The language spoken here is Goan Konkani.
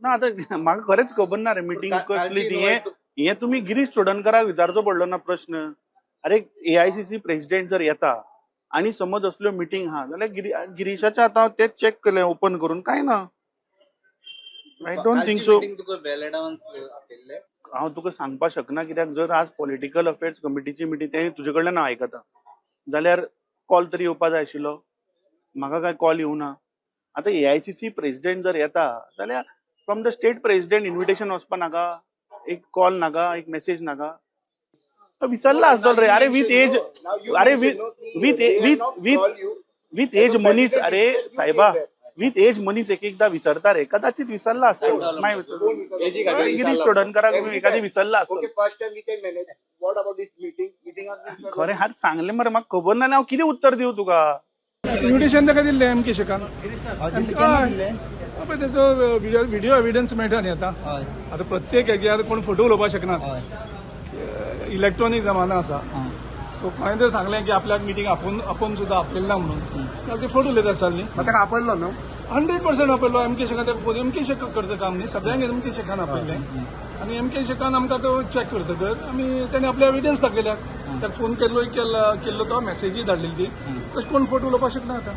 ना, आतां म्हाका खरेंच खबर ना रे मिटींग कसली ती. हें हें तुमी गिरीश चोडणकराक विचारचो पडलो ना प्रश्न. अरे, एआयसीसी प्रेसिडेंट जर येता आनी समज असल्यो मिटींग आहा जाल्यार गिरीशाच्या आतां हांव तेच चॅक केलें ओपन करून, काय ना. I don't think so. तुका वेल एडवान्स आपयल्ले? हांव तुका सांगपाक शकना, कित्याक जर आज पॉलिटिकल अफेर्स कमिटीची मिटींग तेणी तुजे कडल्यान हांव आयकता जाल्यार कॉल तरी येवपा जाय आशिल्लो. म्हाका काय कॉल येवना. आतां एआयसीसी प्रेसिडेंट जर येता जाल्यार from the state president invitation वचपा नाका? एक कॉल नाका? एक मेसेज नाका? तो विसरला आसतलो रे. अरे, विथ एज, अरे, with with with with age मनीस, अरे साहेबा, विथ एज मनीस एक एकदा विसरता रे. कदाचित विसरला आसतलो. मागीर एजी खातीर गिरीश विसरला. चोडणकराक एखादी विसरला आसतलो. Okay, first time we can manage. What about this meeting? Meeting? खरें हात सांगलें मरे, म्हाका खबर ना. हांव कितें उत्तर दिवं तुका? इन्व्हिटेशन ताका दिल्लें एम के शेखान. हय, पळय, तेजो व्हिडिओ एविडन्स मेळटा न्ही आतां. आतां प्रत्येक हेग्यार कोण फोटो उलोवपाक शकना. इलेक्ट्रॉनीक जमाना आसा. सो कोणें तरी सांगलें की आपल्याक मिटींग आपोवन आपोवन सुद्दां आपयलें ना म्हणून, जाल्यार ते फोटो उलयता आसता न्ही. ताका आपयल्लो न्हू? 100% आपयलो एम के शेखान. ताका फोन एम के शेख करता काम न्ही, सगळ्यांक एम के शेखान आपयलें आनी एम के शेखान आमकां तो चॅक करतकच आमी ताणें आपले एविडन्स दाखयल्या. ताका फोन केल्लो केल्लो, तो मॅसेजूय धाडलेली ती. तशें कोण फोटो उलोवपाक शकना आतां.